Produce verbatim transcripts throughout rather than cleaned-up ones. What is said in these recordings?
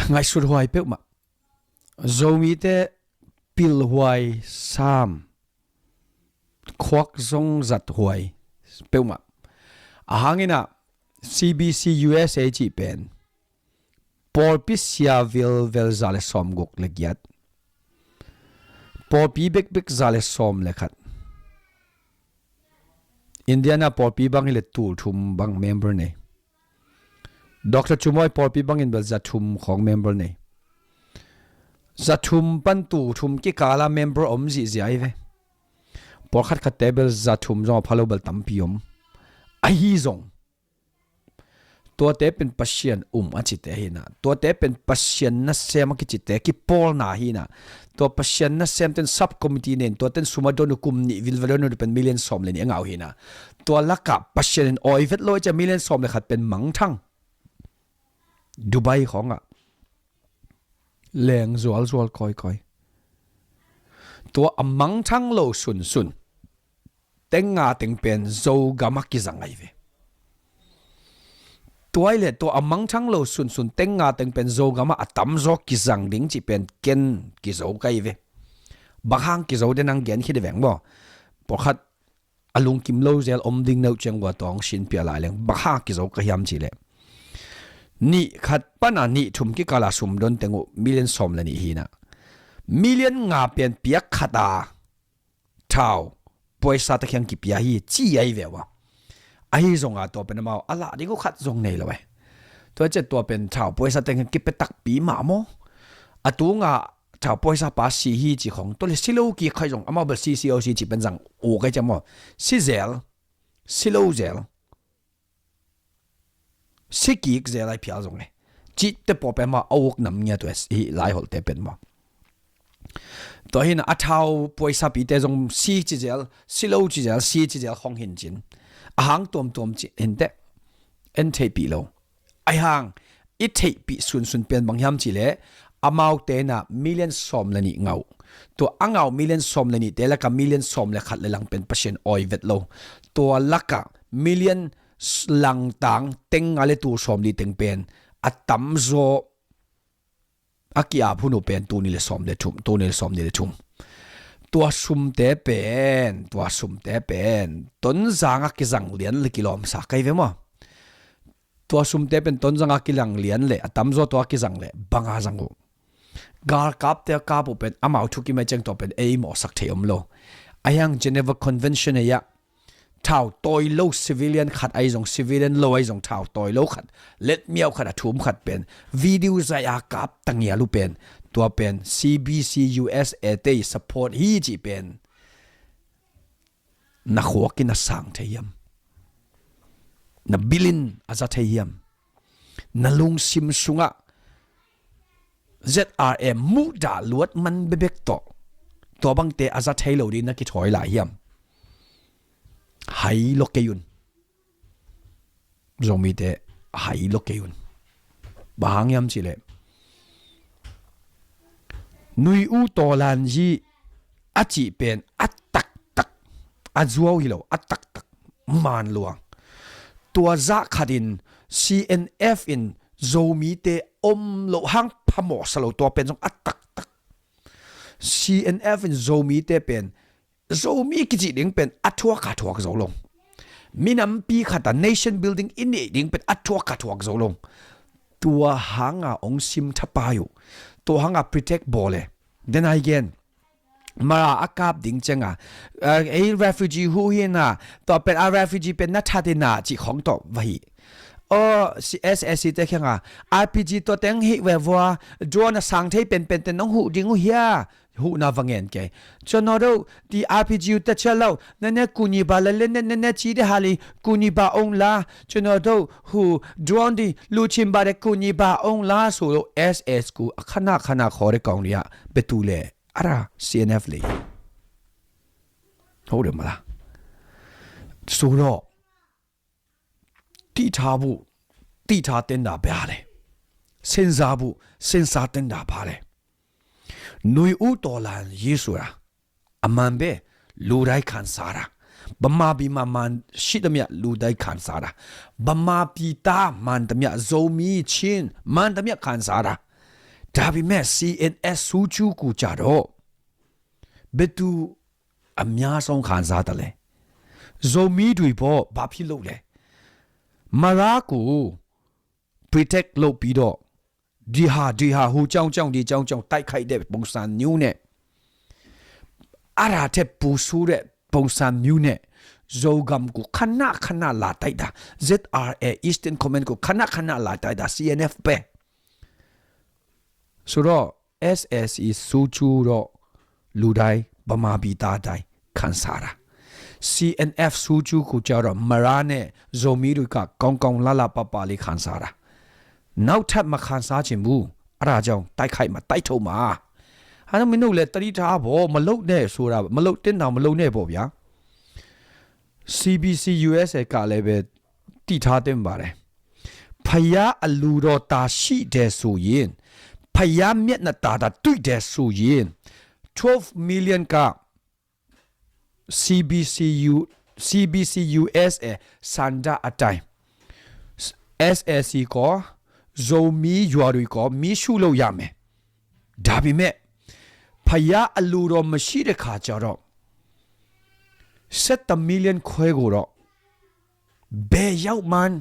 Ngaihsut huai peuhmah. Zomite pilhuai sam, khuak zong zat huai peuhmah. Ahang inah C B C U S A cih pen pawlpi sia vilvel za le sawmguk le giat, pawlpi bekbek za le sawm le khat. Indiana pawlpi bang hi le tul thum bang member nei. Doctor Chumoi pawlpi bangin bel za thum khawng member nei. Za thum pan tul thum kikala member om zihziah hi ve. Pawlkhat khatte bel za thum zong a pha lo bel tampi om. Ahi zong tuate pen Pasian um a cite hi inah, tuate pen Pasian nasem a kicite kipawlna hi inah, tua Pasian nasemte in subcommittee nei in, tuate in sum a don uh, kum nih vilvel a don uh pen million sawm le nih a ngah uh hi inah, tua lakah Pasian in awi vet lo i ci a million sawm le khat pen mangthang. Dubai khawngah leng zualzual kawikawi. Tua a mangthang lo sunsun teng nga teng pen Zogam a kizang ahi ve. Tua hi le tua a mangthang lo sunsun teng nga teng pen Zogam a a tamzaw kizang ding cih pen ken kizo ka hi ve. Bang hang kizo den ang gen khit i veng maw? Pawlkhat a lungkim lo zel om ding neuh ciang ua tawng sin piah lai leng bang hang kizo ka hiam cih leh, nih khat pana nih thum kikala sum don teng uh million sawm le nih hi inah, million nga pen piak khat a thau puaisa te khiang kipia hi ci ahi ve ua. Ahi zonga tua pen amau a lah ding uh khat zong nei lo e. Tua ciah tua pen thau puaisa te khiang kipia takpi mah maw? A tunga thau puaisa pa si hi ci khawng, tua le si lo kik khai zong amau bel si si lo si ci pen zang uk ai ciah maw? Si zel, si lo zel, si kik zel ai phial zong e. Cihte pawh pen mah a uk nam ngiat uh e, hih Laiholhte pen maw? Tua hi inah a thau puaisa pite zong si ci zel, si lo ci zel, si ci zel khawng hi in cin, a hang tuamtuam ci hi inteh, en theihpih lo. Ahi hang i theihpih sunsun pen bang hiam cih leh, amaute inah million sawm le nih ngah uh. Tua a ngah uh million sawm le nihte lakah million sawm le khat le lang pen Pasian awi vet lo. Tua lakah million langtang teng nga le tul sawm li teng pen a tamzaw a ki-ap hun uh pen tul nih le sawm le thum, tul nih le sawm nih le thum. Tua sumte pen, tua sumte pen Tonzang a kizang lian le kilawmsa ka hi ve maw? Tua sumte pen Tonzang a kizang lian le a tamzaw tua kizang le bang a zang uh? Galkapte a kap uh pen amau thukim a ciang tua pen ei mawhsak thei om lo. Ahi hang Geneva Convention ei ah thau tawi lo civilian khat ahi zong, civilian lo ahi zong, thau tawi lo khat, letmiau khat a thum khat pen video zai a kap tangial uh pen, tua pen C B C U S A te support hi cih pen na khuak in a sang thei hiam? Na bil in a za thei hiam? Na lungsim sungah Z R M muhdah luat man bebek tawh tua bangte a za thei lo ding na kithawi lai hiam? Hai lo kei un. Zomite hai lo kei un. Bang hang hiam cih leh, Nui U Taw Lan Yi a cih pen a taktak, a zuau hi lo, a taktak man lua. Tua zah khatin C N F in Zomite om loh hang phamawhsa lo, tua pen zong a taktak. C N F in Zomite pen, Zomi kicih ding pen a thuak a thuak zo lo. Minampi khat a nation building i neih ding pen a thuak a thuak zo lo. Tua hanga hong sim thapai uh. Tua hanga protect bawl e. Then again, Mara a kap ding cianga, eh, ei refugee huh hi na, tua pen a refugee pen na that hi na, cih khawng tawh va hi. Aw, si-, S A C te khianga, R P G tua teng hih ve vua, drone a sang thei penpen te nong huh ding uh hia? Huhna va ngen kei. Cua naw deuh, ti R P G uh ta cia lo, nene kuni ba la le ne, nene ci de hali, kuni ba ong la, cua naw deuh, hu, drone di, lu chin ba de kuni ba ong la, su lo, S S ku, a khana khana khaw de kong lia, betu le. Ara, C N F le. Ho de mala. Su lo. Ti tha bu, ti tha tenda bia le. Senza bu, senza tenda ba le. Nui U Taw Lan Yi su ra. A man be, lu dai khan sa ra. Bama bi ma man shi da mia lu dai khan sa ra. Bama pi ta man da mia Zomi Chin man da mia khan sa ra. ဒါပေမဲ့ CNF ဆိုးကျူးကိုကြတော့ ဘယ်သူအများဆုံးခံစားသလဲ။ ဇိုမီးတွေပေါ့ ဘာဖြစ်လို့လဲ။ မရါကို protect လုပ်ပြီးတော့ ဒီဟာဒီဟာဟိုကြောင့်ကြောင့်ဒီကြောင့်ကြောင့်တိုက်ခိုက်တဲ့ပုံစံမျိုးနဲ့ အဲ့ဒါထက်ပိုဆိုးတဲ့ပုံစံမျိုးနဲ့ ဇိုဂမ်ကိုခဏခဏလာတိုက်တာ ZRA Eastern Command ကိုခဏခဏလာတိုက်တာ CNF ပဲဆိုတော့ SSC ဆိုးကျူးတော့လူတိုင်းဗမာပြည်သားတိုင်းခံစားတာ CNF ဆိုးကျူးကိုကြတော့မရါနဲ့ဇိုမီးတွေကကောင်းကောင်းလလပပလေးခံစားတာနောက်ထပ်မခံစားချင်ဘူးအဲ့ဒါကြောင့်တိုက်ခိုက်မှာတိုက်ထုတ်မှာအဲ့တော့မင်းတို့လည်းတတိထားဖို့မလုပ်နဲ့ဆိုတာမလုပ်တင်တာမလုပ်နဲ့ပေါ့ဗျာ CBC USA ကလည်းပဲတည်ထားတင်ပါတယ်ဖယားအလူတော်တာရှိတယ်ဆိုရင်ဖယားမျက်နှာတာတာတွေ့တယ်ဆိုရင်12 million က CBCU CBCUSA ဆန္ဒအတိုင်း SSC ကဇိုမီးရွာတွေကမီးရှို့လို့ရမယ်ဒါပေမဲ့ဖယားအလူတော်မရှိတဲ့ခါကျတော့7 million ခွဲကိုတော့ဘယ်ရောက်မှန်း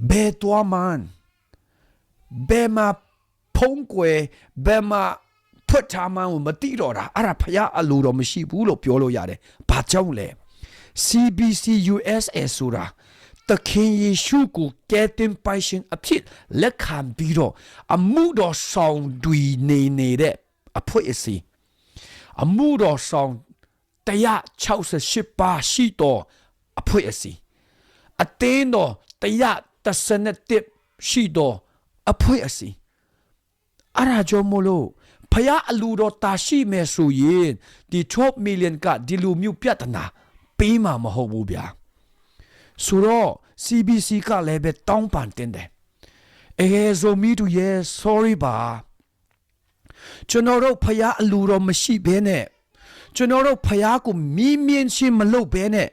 ဘယ်သွားမှန်းဘယ်မှာဖုံးကွယ်ဘယ်မှာဖွက်ထားမှန်းကိုမသိတော့တာအဲ့ဒါဖယားအလူတော်မရှိဘူးလို့ပြောလို့ရတယ်ဘာကြောင့်လဲ CBC USA ဆိုတာသခင်ယေရှုကိုကယ်တင်ပိုင်ရှင်အဖြစ်လက်ခံပြီးတော့အမှုတော်ဆောင်တွင်နေနေတဲ့အဖွဲ့အစည်းအမှုတော်ဆောင်168ပါးရှိသောအဖွဲ့အစည်းအသင်းတော်111ရှိသောအဖွဲ့အစည်းအဲ့ဒါကြောင့်မို့လို့ဖယားအလူတော်တာရှိမယ်ဆိုရင်ဒီ12 million ကဒီလူမျိုးပြဿနာပေးမှာမဟုတ်ဘူးဗျာဆိုတော့ CBC ကလည်းပဲတောင်းပန်တင်တယ်အဲဇိုမီတူရဲ့ sorry ပါကျွန်တော်တို့ဖယားအလူတော်မရှိဘဲနဲ့ကျွန်တော်တို့ဖယားကိုမီးမြင့်ခြင်းမလုပ်ဘဲနဲ့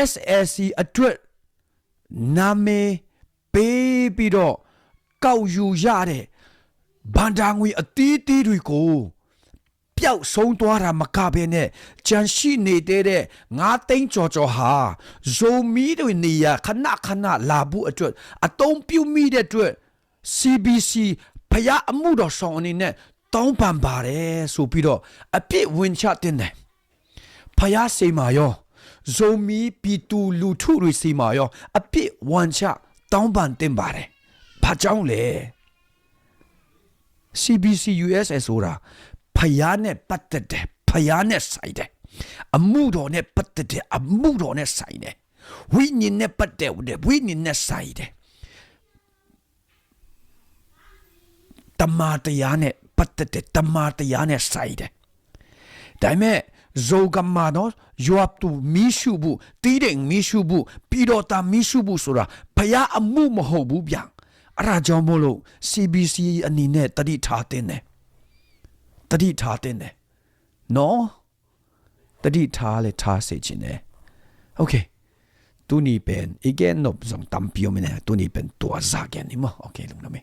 SSC အတွက်နာမည်ပေးပြီးတော့ကောက်ယူရတဲ့ဘဏ္ဍာငွေအသီးသီးတွေကိုပျောက်ဆုံးသွားတာမကဘဲနဲ့ကျန်ရှိနေတဲ့ငါးသိန်းကျော်ကျော်ဟာဇိုမီးတွေနေရာခဏခဏလာဖို့အတွက်အသုံးပြုမိတဲ့အတွက် CBC ဖယားအမှုတော်ဆောင်အနေနဲ့တောင်းပန်ပါတယ်ဆိုပြီးတော့အပြစ်ဝင်ချတင်တယ်ဖယားစီမှာရောဇိုမီးပြည်သူလူထုတွေစီမှာရောအပြစ်ဝင်ချတောင်းပန်တင်ပါတယ်ဘာကြောင့်လဲ CBC USA ဆိုတာဖယားနဲ့ပတ်သက်တယ်ဖယားနဲ့ဆိုင်တယ်အမှုတော်နဲ့ပတ်သက်တယ်အမှုတော်နဲ့ဆိုင်တယ်ဝိညာဉ်နဲ့ပတ်သက်တယ်ဝိညာဉ်နဲ့ဆိုင်တယ်တမန်တရားနဲ့ပတ်သက်တယ်တမန်တရားနဲ့ဆိုင်တယ်ဒါပေမဲ့ဇိုကမ္မနော်ယွပ်တူမီးရှုဘူးတီးတိမ်မီးရှုဘူးပြီးတော့တာမီးရှုဘူးဆိုတာဘုရားအမှုမဟုတ်ဘူးဗျအဲ့ဒါကြောင့်မို့လို့ CBC အနေနဲ့တတိထားတင်တယ်တတိထားတင်တယ်နော်တတိထားလေထားစေချင်တယ် okay တူနီပန် again နော်ဇုံတမ်ပီယိုမင်းတူနီပန်တူအဇာကဲနီမ okay လုံးနမေ